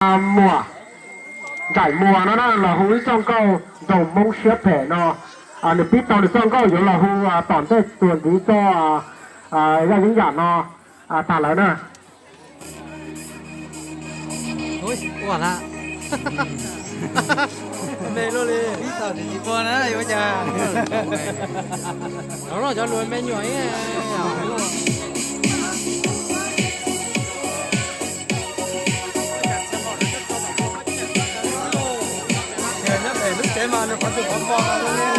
Muas, Ntsaim Muas no na los hu ib txoj nkauj nrog Hmoob siab phem no. Nws pib tau nws txoj nkauj yuav los hu tom ntej tuaj ntxiv txoj yaj yeeb yam no tag lawm na. Cov lus me nyuam nyob pem lub tsev mas nws qhov twg qhov npo no.